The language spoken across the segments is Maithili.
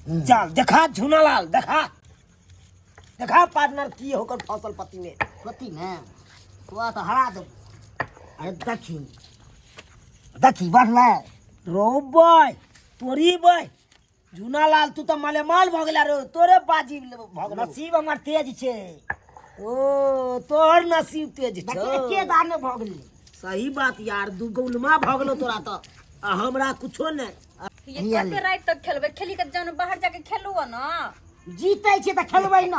चल देखा झुनालाल, देखा देखा पार्टनर की होकर फसल पति में। पति ने तोरा तऽ हरा देबो। अरे देखी देखी, बढ़लै। रो बॉय, तोरी बॉय, झुनालाल, तू तऽ मालेमाल भऽ गेला रो, तोरे बाजी भऽ गेलो। नसीब हमर तेज छै। ओ, तोहर नसीब तेज देखी छौ। ने, के दाने भऽ गेलै। सही बात यार, दू गौलमा भऽ गेलो तोरा तऽ आ हमरा कुछो नहि। ये हिया कते ले। राति तक खेलबै? खेली के जान बाहर जाके खेलू न। जीतै छै तऽ खेलबै न।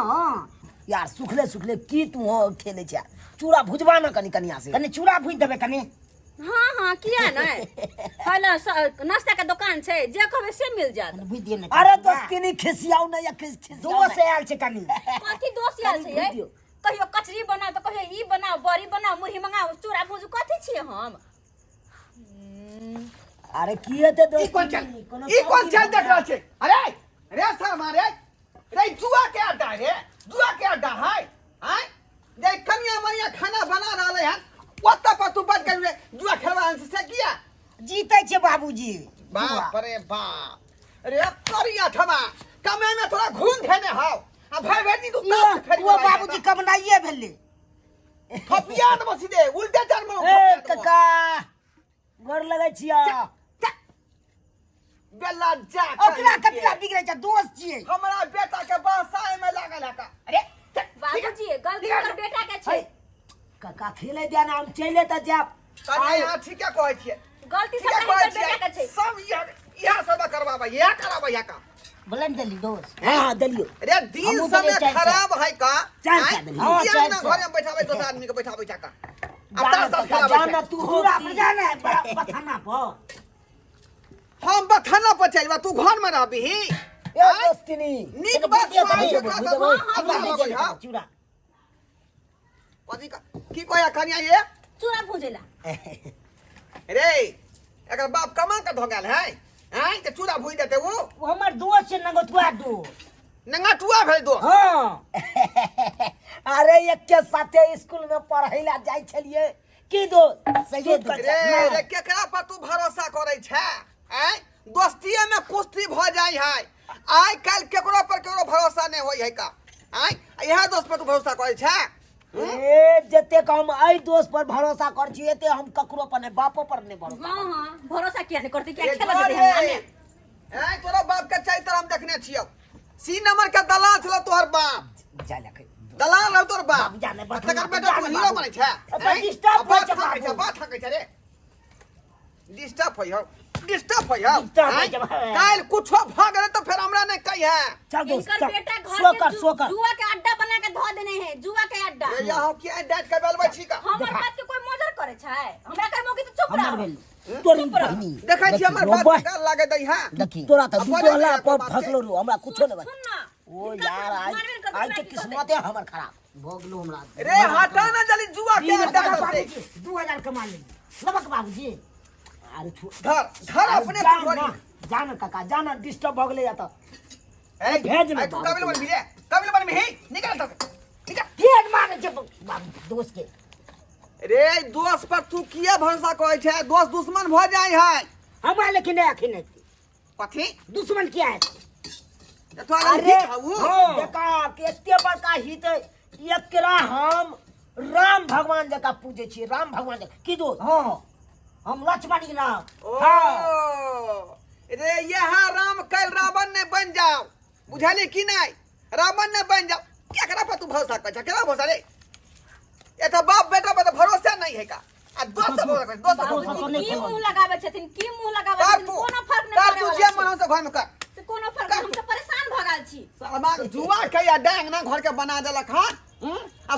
यार, सुखले सुखले की तू हो खेले छै? चूड़ा भुजबा न कनी कनिया से। कनि चूड़ा भूजि देबै कनि। हाँ, किया नहि हले, नाश्ता के दुकान छै, जे कहबै से मिल जायत। कनि भूजि दिअ ने। अरे दोस्तिनी, खिसियाउ नहि या खिस खिसियाउ। दोस आयल छै कनि। कथी दोस्त आयल छै कनि ये? भूज दियौ। कहियो कचरी बनाओ तऽ कहियो ई बनाओ, बड़ी बनाओ, मुरही मंगाओ, चूड़ा भूजू, कथी छियै हम? अरे की हेतै ई कोन चल दोस्तिनी? कोनो ई कोन सब्जी चल देख रहल छै? अरे रे शर्मा, रे रे, जुआ के अड्डा रे, जुआ के अड्डा है। आय जे कनिया मनिया खाना बना रहल है, ओतऽ पर तू बच गेल रे, जुआ खेलवा रहल छै से किया? जीतै छै बाबूजी। बाप रे बाप रे, करिया ठमा कमे में थोड़ा घून धेने हाव आ भर भर दिन तू ताश खेली। ओ बाबूजी, कमनाइए भेलै। थपिया देबो सीधे उल्टे चाल में। ए काका, गोर लगै छिया। बेला जा। ओकरा कतला बिगड़ै छै? दोस्त छियै। हमरा बेटा के बसाय में लागल है का? अरे बाबूजी, गलती ओकर बेटा के छै। काका, खेले दिया ना, हम चले तऽ जायब। कनिया, यहाँ ठीके कहै छियै। गलती ठीके सब कहै बेटा के छियै। छै। सब इएह इएह सब करबाबै, इएह कराबै है का? बोले ने देली दोस्त। हाँ, देलियो। रे दिन हमहूँ समय देलियै 400। खराब है का? 400 आँय? देलियै। हाँ, किया चारि ना सए। घरे में बैठाबै, दोसर आदमी के बैठाबै छै का? आ जाना ताश ताश काका, खेलाबै जाना छै। तू हो पूरा बजाना है बथाना पर। हम बथाना पर चलि जेबै, तू घर में रहबिही। ए दोस्तिनी, नीक बात भुजिया सुनाबै भुजिया छै ओकरा भुजिया सब। भुजिया हाँ, भुजिया हाँ, भुजिया हाँ। चूड़ा। कथी की कहया कनिया ये? चूड़ा भूजेला। रे, एकर बाप कमा के धो गेल है आँय तऽ चूड़ा भूजि देतै ओ? ओ हमर दोस्त छै, नंगतुआ दोस्त। नंगाटुआ भेल दोस्त। हाँ। अरे एके साथे स्कूल में पढ़ै ला जाइ छलियै की दोस्त? सही चुप दोस्त। कर रे जा। रे, केकरा पर तू भरोसा करै छै आँय? दोस्तीए में कुश्ती भऽ जाइ है। आइ काल्हि केकरो पर केकरो भरोसा नहि होइ है का। आँय, इएह दोस्त पर तू भरोसा करै छै? ए, जतेक हम एहि दोस्त पर भरोसा कर छी, एते हम ककरो पर नहि, बापो पर नहि भरोसा। हाँ, भरोसा किया नहीं करते? किया ए, खेला जो देते रे। हमरा ने? आँय, तोरा बाप के चरित्र हम देखने छियौ। सी नंबर के दलाल छलो तोहर बाप। जा लके। दलाल रहौ तोहर बाप। बाबू, जा ने, आ बथाना तकर पर बेटा जा तू ने, हीरो बाबू। बनै छै। ओतऽ आँय? disturb आ बात होइ छै, थकै छै, बाबू। बात थकै छै रे। डिस्टर्ब होइ हौ, डिस्टर्ब होइ हौ। Disturb होइ आँय? छै, बाबू। काल्हि कुछो भऽ गेलै तऽ फेर हमरा नहि कहिहे। चल दोस्त, इनकर चल। बेटा घर सो के कर, सो कर। जुआ के अड्डा बना के धो देने है, जुआ के अड्डा। रे यहाँ किया डाँटि के बेलबै छी का? हमर बात के कोई मजर करे छै? हमरा कहे मौकी तो चुप हमर रह। भेल। तोरी चुप रह। बहिनी। देखै छी हमर बात रोबा। के लागे दै है। देखी। तोरा तऽ आ दू बजै टोला छै पर बाप के। फसलो रो, हमरा कुछो नहि। सुन ना। ओ इनका यार, मारबे आज ने करतै, आज के तोरा की करतै? किस्मते हमर खराब भऽ गेलो हमरा। रे हटा ना जल्दी जुआ के अड्डा पर से। बाबूजी, 2000 कमा लेली। लबक बाबूजी। अरे छो धर धर अपने जा तू ना, जा ना काका, जा ना, डिस्टर्ब भऽ गेलै या तऽ। ए, भेज ने ए, तू बाबू कबिल के। बनबी रे, कबिल बनबी ही, निकल तक निकल। तेज मारै छै बाबू दोस्त के। रे, दोस्त पर तू किया भरोसा करै छै? दोस्त दुश्मन भऽ जाइ है। हमरा लेकिन नहि अखन हेतै। कथी? दुश्मन किया हेतै? तऽ तोरा अरे हित हौ। देखा के एते बड़का हित है, एकरा हम राम भगवान जकाँ पूजै छियै, राम भगवान जकाँ की दोस्त? हँ, हम लक्ष्मण राम। ओ रे, यह राम कल रावण ने बन जाओ, बुझली कि नहीं? रावण ने बन जाओ। केकरा पर तू भरोसा कर छै? केकरा भरोसा रे? ये तो बाप बेटा पर तो भरोसा नहीं है का। आ दोस्त पर भरोसा कर, दोस्त पर दोस्त भरोसा पर नहीं। की मुंह लगाबै छथिन, की मुंह लगाबै कर छथिन? तू, कोनो फर्क नहि कर पड़ै तू वाला जे छै। मन हो से घर में कर। से कोनो फर्क नहि, हम तऽ परेशान भऽ गेल छी। साला जुआ के या डांग ना घर के बना देलक। हां, आ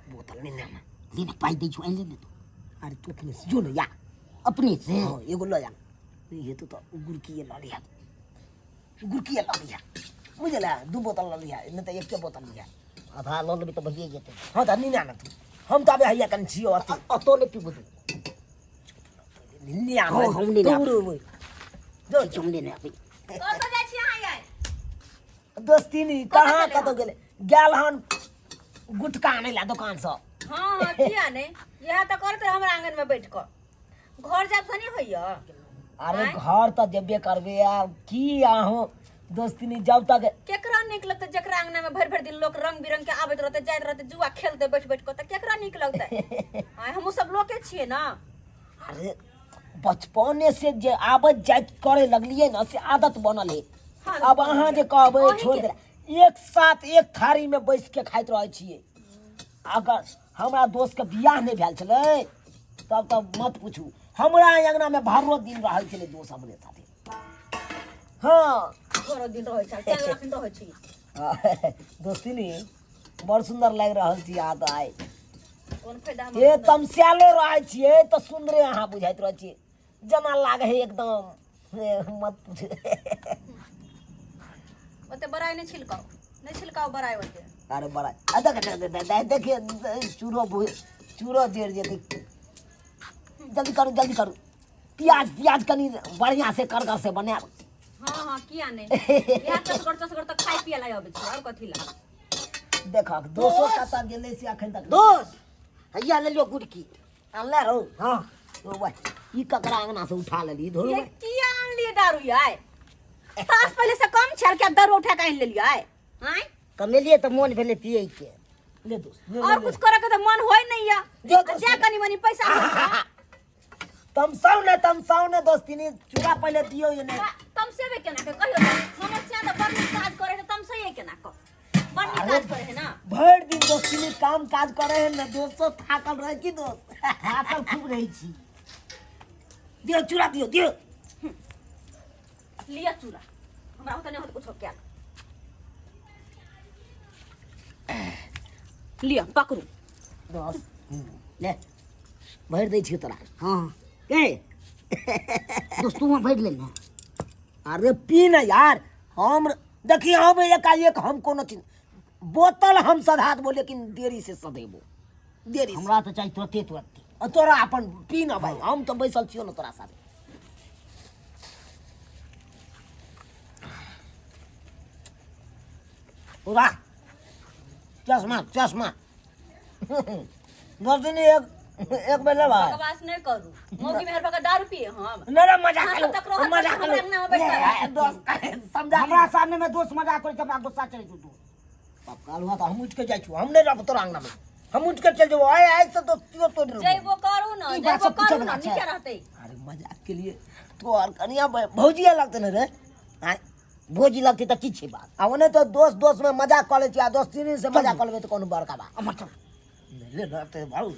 बोतल नहीं लेना। ले ना, पाइ दै छौ, आनि ले ने तू। अरे तू अपने से जो ना या। अपने से। हाँ, एगो लऽ जा, नहीं हेतौ तऽ गुड़किए लऽ लिहा, गुड़किए लऽ लिहा, बुझल? दू बोतल लऽ लिहा, नहि तऽ एके बोतल लिहा। आधा लऽ लेबै तऽ भइए जेतै। हाँ, तऽ नहीं ना तू, हम तऽ अबे हैया कन छियो अथी। अतो नहि पीबो तू। निन्ने आबै। हाँ, हम नहि आबै। जो। ठीक छै, हम लेने आबै। कतऽ जाइ छी अहाँ यार? दोस्तिनी, कहाँ गेलै? कतऽ गेलै? गेल हन गुटका आनै ला दोकानसँ। हाँ, किया नहि, इएह तऽ करैत रहे हमरा आंगन में बैठ कऽ। घर जायब से नहि होइया। अरे आँय? घर तऽ जेबे करबे आब की अहूँ दोस्ती जब तक केकरा नीक लगतै जकरा अंगना में भरि भरि दिन लोक रंग बिरंग के आबैत रहतै जाइत रहतै जुआ खेलतै बैठ बैठ कऽ तऽ केकरा नीक लगतै आँय हमहूँ सब लोके छियै ने अरे बचपने से जे आबत जाइत करे लगलियै ने से आदत बनल है। हाँ, अब अहाँ जे कहबै अहीं छोड़ के- दे, एक साथ एक थारी में बैस के खाइत रहै छियै। अगर हमरा दोस्त के बियाह नहि भेल छलै तब तब मत पूछू, हमरा अंगना में भरो दिन रहै छलै दोस्त हमरे साथे। हाँ भरो दिन रहै छल, तें अखन रहै छी। दोस्ती बड़ सुंदर लागि रहल छी अहाँ तऽ आइ। कोन फायदा ए हमरा? तमस्यालो रहै छियै तऽ सुन्दरे अहाँ बुझाइत रहै छियै, जेना लागै है एकदम। ए, मत पूछू। ओते बड़ाइ नहि छिलकाउ, नहि छिलकाउ बड़ाइ ओते। अरे बड़ाइ आ देख देख देख देख देखिए चूरो चूरो जरि जेतै। जल्दी करू जल्दी करू, प्याज प्याज कनि बढ़िआँ से करगर से बनायब। हाँ हाँ किया नहि, इएह चसगर चसगर तऽ खाय पिए ला अबै छी, आओर कथी ला? देखक दोसो कतऽ गेलै से अखन तक। दोस्त हैया लेलियो गुड़की। अनले रौ? हाँ। ओ भाई, ई ककरा अंगना से उठा लेली धोरू? ये किया आनलियै दारू यार? तास पहिले से कम छल कि दारू उठा के आनि लेलियै? आँय कमेलियै तऽ मोन भेलै पियै के। ले दोस्त, ले, और ले, कुछ करे के तऽ मन होय नहीं या। दे दोस्त। जा कनी मनी पैसा होय। तमसाउ ने, तमसाउ ने दोस्ती, चूड़ा पहिले दियौ ये ने। तमसेबे केना के कहियो, हमर से तऽ बड़ नीक काज करे है, तमसैये केना के? बड़ नीक काज करे है ना। भरि दिन दोस्ती काम काज करे है ने, दोस्तो थाकल रहे की दोस्त? थाकल खूब रहै छी। दियौ चूड़ा दियौ दियौ। लिअ चूड़ा, हमरा ओतऽ नहि होत कुछो कयल। लिअ पकड़ू। दोस्त ले भरि दै छियौ तोरा। हाँ। के दोस्त तू भरि ले ने। अरे पी ना यार, हम देखिए हम एकाएक हम कोनो चीज बोतल हम सधा देबो, लेकिन देरी से सधेबो, देरी से। हमरा तऽ चाही तुरते तुरते। आ तोरा अपन पी ना भाई, हम तऽ बैसल छियौ ने तोरा साथे। वाह चश्मा चश्मा दस दिन एक एक बेर लेबै। बकवास नहि करू, मौगी मेहर भऽ कऽ दारू पिए हम? नहि नहि, मजाक अहाँ करू, सब तक रहत मजाक तऽ करू। हमरा अंगनामे बैसल। ए, दोस्त समझा हमरा सामने में दोस्त मजाक करै छै, हमरा गुस्सा चढ़ै छै। दोस्त बाप काल हुआ तऽ हम उठि के जाइ छी, हम नहि रहब तोरा अंगना में, हम उठि के चलि जेबो। आइ आइ से दोस्तियो तोड़ि लेबो। जइबो करू ने, ई बात जइबो सब पूछै करू ने, बला छै। नीके रहतै। अरे मजाक के लिए तो और कनिया भौजिया लगतै ने रे? आँय भौजी लगतै तऽ की छै बात? आ ओने तो दोस्त दोस्त में मजाक कऽ लै छी, आ दोस्ती से मजाक कऽ लेबै तऽ कोनो बड़का बात? अमर चल ले ना ते भाऊ।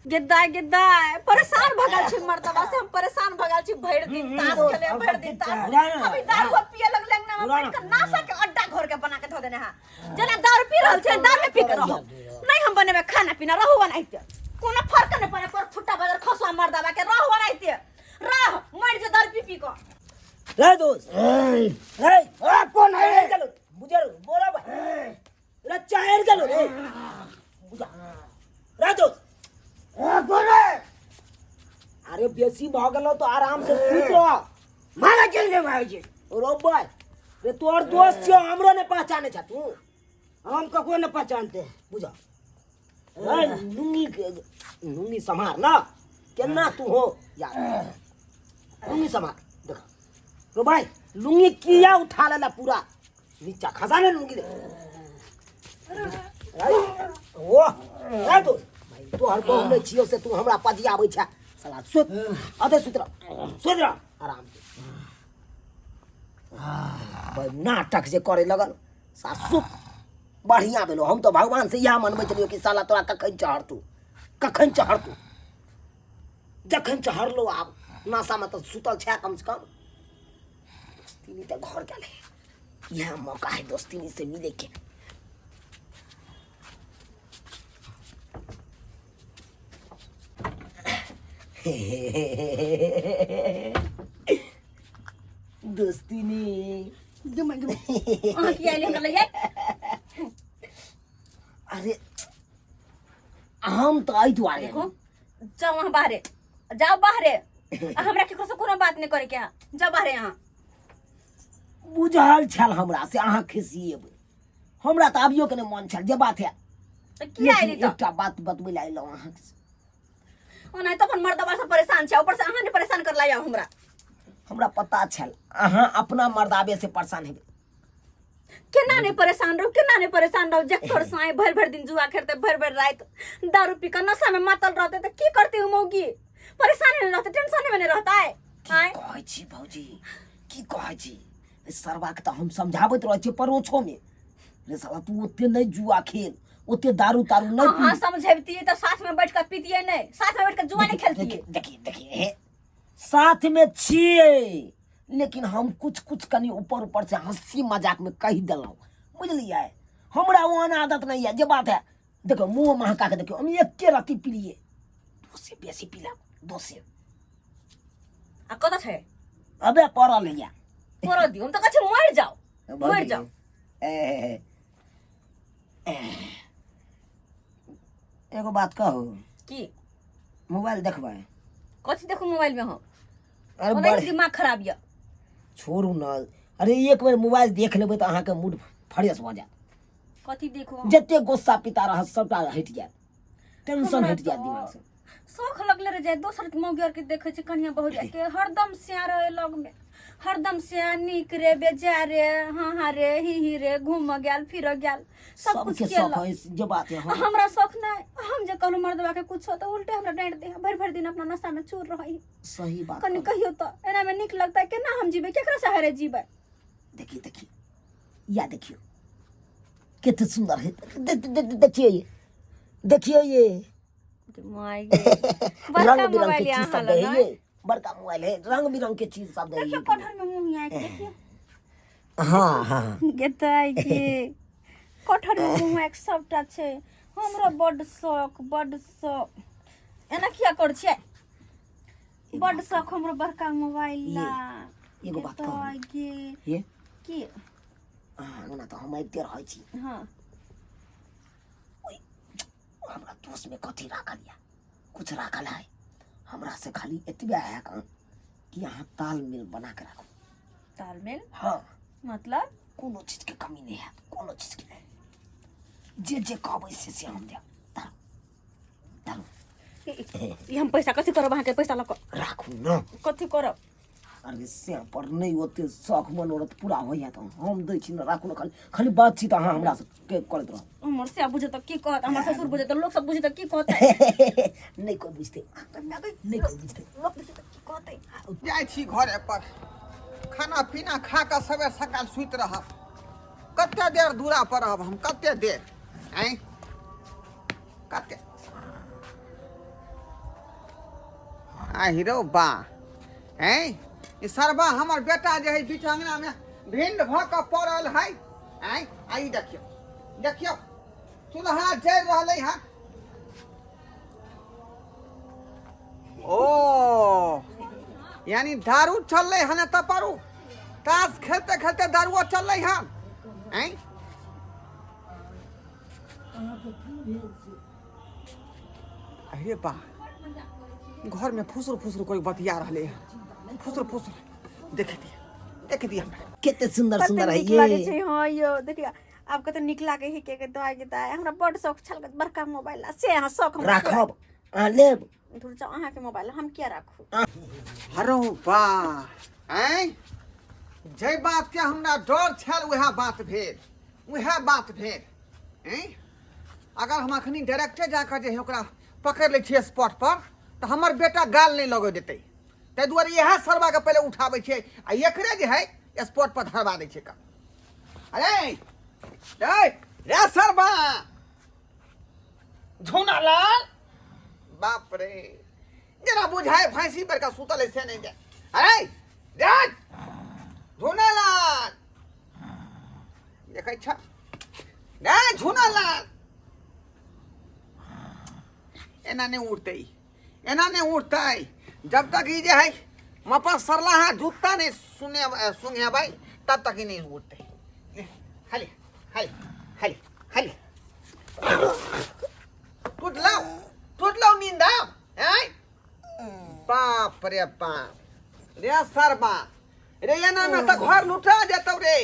गिद्दाय गिद्दाय परेशान भऽ गेल छी मर्दबा से, हम परेशान भऽ गेल छी। भरि दिन ताश खेले, भरि दिन ताश। उड़ा ना, अभी दारू पिए लगले अंगना में उड़ा बैठ के, नाशा के अड्डा घर के बना के धो देने हा। जेना दारू पी रहल छै, दारू पी के रहो, नहीं हम बनेबै खाना पीना, रहू बनाइते, कोनो फर्क नहीं पड़े पर फुट्टा बदल खसुआ मर्दबा के, रहू बनाइते रह, मर जो दारू पी पी के। रे दोस्त रे, ए, कोन है रे? चलो बुझल बोला भाई रे, चाहेर गेलो रे बुझा रे दोस्त। ए, कोन है? अरे बेसी भऽ गेलो तो आराम से सुति रह। मारा चल रे भाई जी। रो भाई रे, तोहर दोस्त छियो, हमरो नहीं पहचाने छ तू? हम ककरो नहीं पहचानते। बुझा रे, लुंगी लुंगी सम्हार ना, केना तू हो यार, लुंगी सम्हार। देख रो भाई, लुंगी किया उठा लेला पूरा नीचा खसा ने लुंगी रे। ओ रे दोस्त भाई, तोहर बहु नहि छियौ से तू हमरा पजियाबै छै साला। सुत अते सुत रह, सुत रह आराम से। भाई नाटक जे करे लगल सा सुत बढ़िया भेलो। हम तो भगवान से इएह मनबै छलियौ कि साला तोरा कखन चढ़तू, कखन चढ़तू। जखन चढ़लो आब नशामे तऽ सुतल छै कम से कम। दोस्तीनी तऽ घर गेलै, इएह मौका है दोस्तीनी से मिले के। दोस्तीनी जुमा जुमा, अहाँ किया एलियै हमरा लग? अरे हम तऽ एहि दुआरे देखो, जाओ अहाँ बाहरे जाओ, बाहरे। आ हमरा केकरो से कोनो बात नहीं करे के है, जाओ बाहरे अहाँ। बुझल छल हमरा से अहाँ खिसिएबै, हमरा तऽ अबियो के नहि मन छल जे बात है। तऽ किया लेकिन एली तऽ? एकटा बात बतबै लए अयलहुँ अहाँके। ओनाहितो अपन मर्दबा से परेशान छै, ऊपर से अहाँ ने परेशान कर लाया हमरा। हमरा पता छल अहाँ अपना मर्दाबे से परेशान हेबै। केना नहीं परेशान रहू, केना नहीं परेशान रहू? जकर साई भर भर दिन जुआ खेलते, भर भर रात दारू पी के नशा में मातल रहते, तो की करते उ मौगी? परेशान नहीं रहते, टेंशन में नहीं रहता है। आय कहै छी भौजी, की कहै छी? एहि सरवा के तऽ हम समझाबैत रहै छियै परोछो में, रे साला तू ओते नहि जुआ खेल, ओते दारू तारू नहि पी। अहाँ समझेबतियै तऽ साथ में बैठ के पीतियै नहीं, साथ में बैठ के जुआ नहीं खेलतियै। देखिए देखिए, हे साथ में छियै, लेकिन हम कुछ कुछ कनि ऊपर ऊपर से हंसी मजाक में कहि देलहुँ, बुझलियै? हमरा ओहन आदत नहीं है जे बात है। देखो मुँह महका के देखियो, हम एके रत्ती पिलिए, दोसे बेसी पिला दोसे। आ कतऽ छै? अबे पड़ल है। पड़ल दियौ, हम तऽ कहै छी मरि जाउ, मरि जाउ। ए, ए, एगो बात कहू? की? मोबाइल देखबै? कथी देखू मोबाइल में हम? अरे ओनाहिते बड़ दिमाग खराब यऽ। छोड़ू न, अरे एक बेर मोबाइल देख लेबै तऽ अहाँके मूड फ्रेश भऽ जायत। कथी देखू हम? जते गुस्सा पिता रहत सबटा हटि जायत, टेंशन हमरा हटि जायत तऽ दिमाग से। शौख लगले रह जाए दोसर मौगी आर के देखै छै कनिया बहुरिया के हरदम सिया रहे लग में, हरदम सिया नीक रे बेजा रे, हाँ हाँ रे, ही ही रे, घूम गेल फिर गेल सब कुछ सबके शौक केलक। है जे बात है। हाँ। हमरा शौख नहीं, हम जे कहलहुँ मर्दबा के कुछो तऽ उल्टे हमरा डांटि दे, भरि भरि दिन अपना नशा में चूर रही। सही बात। कनि कहलहुँ। कहियो तऽ एना में नीक लगतै? केना हम जीबै, केकरा सहारे जीबै? देखिए देखिए, या देखियो कते सुंदर है, देखिए ये, देखिए ये my गे, बड़का रंग बिरंग मोबाइल के चीज अहाँ सब दे लग है ये, बड़का मोबाइल है, रंग बिरंग के चीज सब दे है देखियो ये। कटहर में मुंह आके देखियो। हाँ हाँ। गेताय के कटहर में मुंह आके सबटा छै। हमरो बड शौक, बड शौक। एना किया कर छियै? बड शौक हमरो बड़का मोबाइल ला। एगो बात कहू? गेताय गे। ये की? हाँ, ओना तऽ हम आबिते रहै छी। हाँ। हमरा दोस्त में कथी राखल या? कुछ राखल है? हमरा से खाली एतबे है कि अहाँ तालमेल बना के राखू। तालमेल? हाँ। मतलब? कोनो चीज के कमी नहीं है, कोनो चीज के नहीं। जे जे कहबै से से हम देब। तारू तारू। ई हम पैसा कथी करब? अहाँके पैसा लऽ कऽ राखू न। कथी करब? अरे से पर नहीं ओते शौख मनोरथ पूरा होइया तऽ हम दै छी ने, राखू ने। खाली खाली बातचीत अहाँ हमरा से के करैत रहू। हमर से बुझे तऽ की कहत? हमर ससुर बुझे तऽ, लोक सब बुझे तऽ की कहतै? नहीं कोई बुझते, नहीं कोई बुझते। लोक बुझे तऽ की कहतै? जाइ छी घरे पर, खाना पीना खा कऽ सबेर सकाल सुति रहब। कते देर दूरा पर रहब हम? कते देर आँय कते? आ हीरो बा, हैं ई सरबा हमर बेटा जे है बीच अंगना में भिंड भऽ कऽ पड़ल है। आँय आ ई देखियौ देखियौ, चूल्हा जरि रहलै हँ। ओ यानी दारू चललै हन एतऽ पर, ताश खेलते खेलते दारुओ चललै हन। आँय अरे बा, घर में फुसुर फुसुर कोई बतिया रहले है, फुसुर फुसुर। देख दिया, देख दिया हमरा। कते सुंदर कते सुंदर है नीक लागै ये छै। हाँ यौ देखियौ आब कते नीक लागै है के दाय के दाय। हमरा बड शौक छल बड़का मोबाइल ला, से अहाँ शौक हमरा राखब, अहाँ लेब। धुर जाउ, अहाँके मोबाइल हम किया राखू? हरो बा, आँय जै बात के हमरा डर छल वएह बात भेल, वएह बात भेल। आँय अगर हम अखनी डायरेक्टे जाकऽ जे है ओकरा पकड़ि लै छियै स्पॉट पर तऽ हमर बेटा गाल नहि लगऽ देतै। ताहि दुआरे इएह सरबाके पहिले उठाबै छियै आ एकरे जे है स्पॉट पर धरबा दै छियै। अरे रे रे सरबा झोना लाल, बाप रे, जेना बुझाय फांसी पर का सुतल है से नहीं जाए। अरे रे झोना लाल, देखै छ रे झोना लाल, एना नहीं उठते, एना नहीं उठते जब तक ई जे है मपा सरला है जूता नहीं सुने सुने भाई तब तक ही नहीं उठते। खाली खाली खाली खाली टूटलो टूटलो नींद हैं। बाप रे बाप रे सरबा रे, एना में तो घर लुटा जेतौ रे।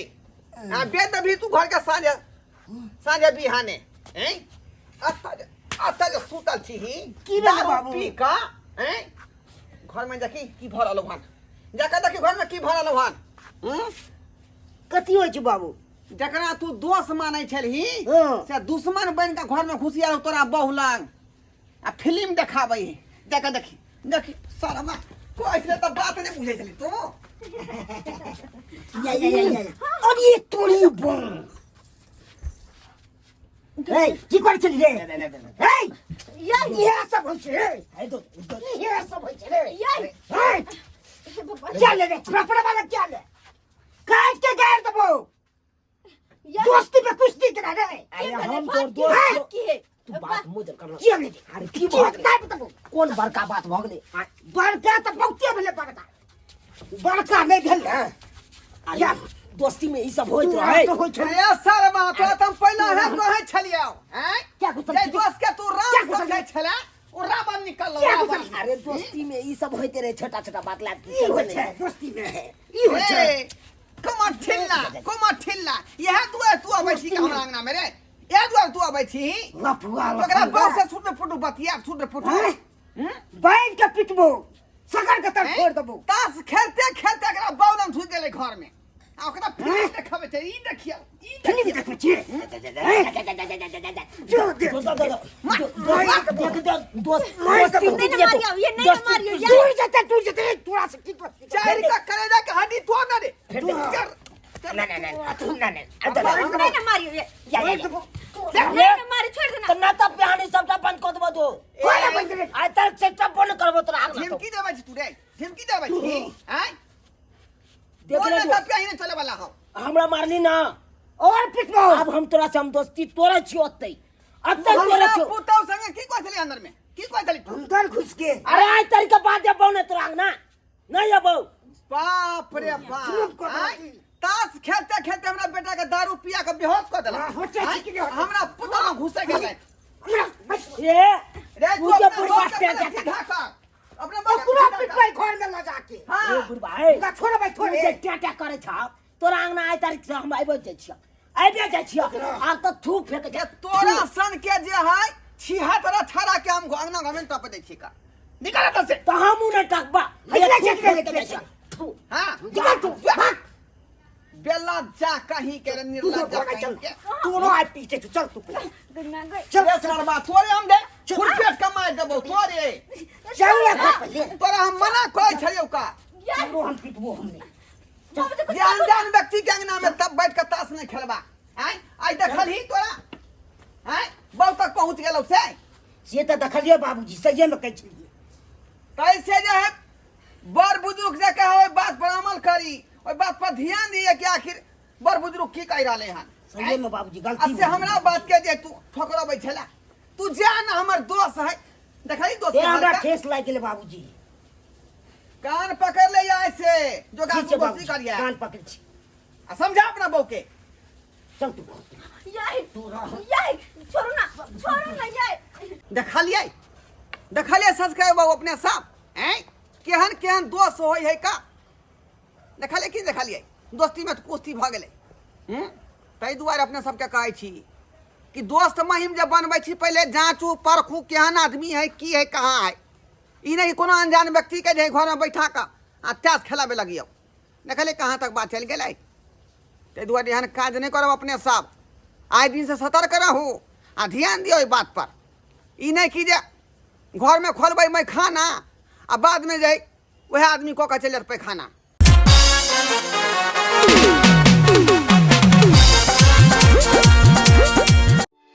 आ बेद भी तू घर के साँझे साँझे बिहाने हैं। अत्ता जे सुतल छी की भेलै दारू बाबू? पी कऽ हैं घर में देखी की भऽ रहलौ हन जाके देखी घर में की भऽ रहलौ हन हूँ कथी होइ छै बाबू जकरा तू दोस्त मानै छलही हाँ। से दुश्मन बनि कऽ घर में घुसि आयल तोरा बहु लग आ फिल्म देखाबै है जाके देखी देखी शर्मा कहै छलै तऽ बात नहि बुझै छली तू या या या या अरे तोरी बम ए की करै छली रे ए या इएह सब होइ छै रे है तो इएह सब होइ छै रे या ए हे भगवान क्या ले रे प्रॉपर वाला क्या ले काट के गाड़ देबो या दोस्ती पे कुश्ती करा रे अरे की भेलै? हम बात तोर की दोस्त है? छियौ। की है तू बात मोजर करना किया ले रे अरे की की भऽ गेलै काट देबो कोन बड़का बात भऽ गेलै आ, बड़का तऽ बहुते भेलै बड़का बड़का नहि भेल ने अरे दोस्ती में ई सब होइत रहै तऽ होइ छै अरे शर्मा तोरा तऽ हम पहिला है कहै छलियौ हैं क्या घुसल जे छी? दोस्त के तू क्या राम घुसल समझै छले ओ रावण निकल क्या रावण घुसल अरे दोस्ती में ई सब होइते रहे छोटा छोटा बात ला ई होइ छै दोस्ती में ई होइ छै ए, कमर ठिल्ला कमर ठिल्ला इएह दुआरे तू अबै छी हमरा अंगना में रे इएह दुआरे तू अबै छी लफुआ ओकरा लफुआ बाप से छूट फुटू बतिया छूट फुटू हैं? बैठ के पिटबो सगर के तर हैं? फोड़ देबो ताश खेलते खेलते एकरा बौलन झुकि गेलै घर में आ ओकरा फिल्म देखाबै छै ई देखियौ ई फिल्म देखबै छी जो देख नहीं ना मारियो ये नहीं ना मारियो ये दूर जेते दूर जेते तोरा से की दोस्ती चारि का करेजा के हड्डी तोड़ ना रे चल ना ना ना तू ना ना नहीं ना मारियो ये या या नहीं ना मारी छोड़ देना त ना त बिहानी सबटा बंद कर देबो तो कोना बंद रे आइ तक सेटा बंद करबो तोरा आग ना झिमकी देबै छी तू रे झिमकी देबै छी आँय देख बोल ले ना तब कहीं नहीं चले वाला हो हमरा मारली ना और पिटबो अब हम तोरा से हम दोस्ती तोरे छियो ओतै अब तक तोरे हमरा छियो पुतौ संगे की कहै छली अंदर में की कहै छली तू? अंदर घुस के अरे आइ तारीख के बाद अबौ ने तोरा अंगना नहीं अबौ बाप रे जुलुम बाप कऽ आँय? देलक ई। ताश खेलते खेलते हमरा बेटा के दारू पिया के बेहोश कऽ देलक हाँ, होते आँय? छी कि नहि होते? हमरा पुतौ में घुसे गेलै हमरा बस ए रे तू तू जे अपना बुढ़बा दोस्त के टें पहिले टें सीधा कर अपना बाप के ओकरा सीधा कर। पिटबै घर में लऽ जाके हाँ ए बुढ़बा ए ओकरा छोड़बै तू थोड़े जे टें टें करै छौ तोरा अंगना आइ तारीख से हम आबि जाइ छियौ आबि जाइ छियौ आब तऽ थूक फेक ये तोरा सन के जे है छिहत्तर अठारह के हम अंगना घर में टप दै छी का निकल एतऽ से तऽ हमहूँ नहि टकबा निकलै थूक छै, फेक निकलै जाइ छै। छियौ थू। हाँ निकल तू भाग बेला जा कहीं के रे तू निर्लज्ज तो भाग कहीं चल के तोरो आइ पीटे छौ चल तू गंगा गई चल रे सरबा तोरे हम दे खुरपेट कमाय देबौ तोरे चल ना घर पर ले तोरा हम मना कहै छलियौ का ये तोरो हम पिटबो हमने बाबू जी कुछ जे अनजान व्यक्ति के अंगना में तब बैठ के ताश नहीं खेलबा आय आइ देखलही तोरा आय बहुत तक पहुंच गेलौ से से तऽ देखलियै बाबूजी सहिए मे कहै छलियै कैसे जे है बड़ बुजुर्ग से कहे ओहि बात पर अमल करी ओहि बात पर ध्यान दिए कि आखिर बड़ बुजुर्ग की कहि रहले हन सहिए मे बाबूजी आ गलती से हमरा बात के जे तू ठोकरबै छला तू जा ना हमर दोस्त है देखली दोस्त ए के हमरा हरकत? ठेस लागि गेलै बाबूजी कान पकड़ ले ऐसे जो ठीक गाछ छै दोस्ती बाबूजी करिया कान पकड़ छी आ समझा अपना बहू के चल तू ये ये छोड़ो ना छोड़ो ना ये देखलियै देखलियै संस्कार बाबू अपने सब हैं केहन केहन दोस्त होइ है का देखलियै की देखलियै दोस्तीमे तऽ कुश्ती भऽ गेलै हूँ ताहि दुआरे अपने सबके कहै छी कि दोस्त महिम जे बनबै छी पहिले जाँचू परखू केहन आदमी है की है कहाँ है ई नहि कि कोनो अनजान व्यक्तिके जे घरमे बैठा कऽ आ ताश खेलाबे लगियौ देखलियै कहाँ तक बात चलि गेलै ताहि दुआरे एहन काज नहि करब अपने सब आइ दिनसँ सतर्क रहू आ ध्यान दियौ एहि बातपर ई नहि कि जे घरमे खोलबै मैखाना आ बादमे जे वएह आदमी कऽ कऽ चलि जायत पैखाना।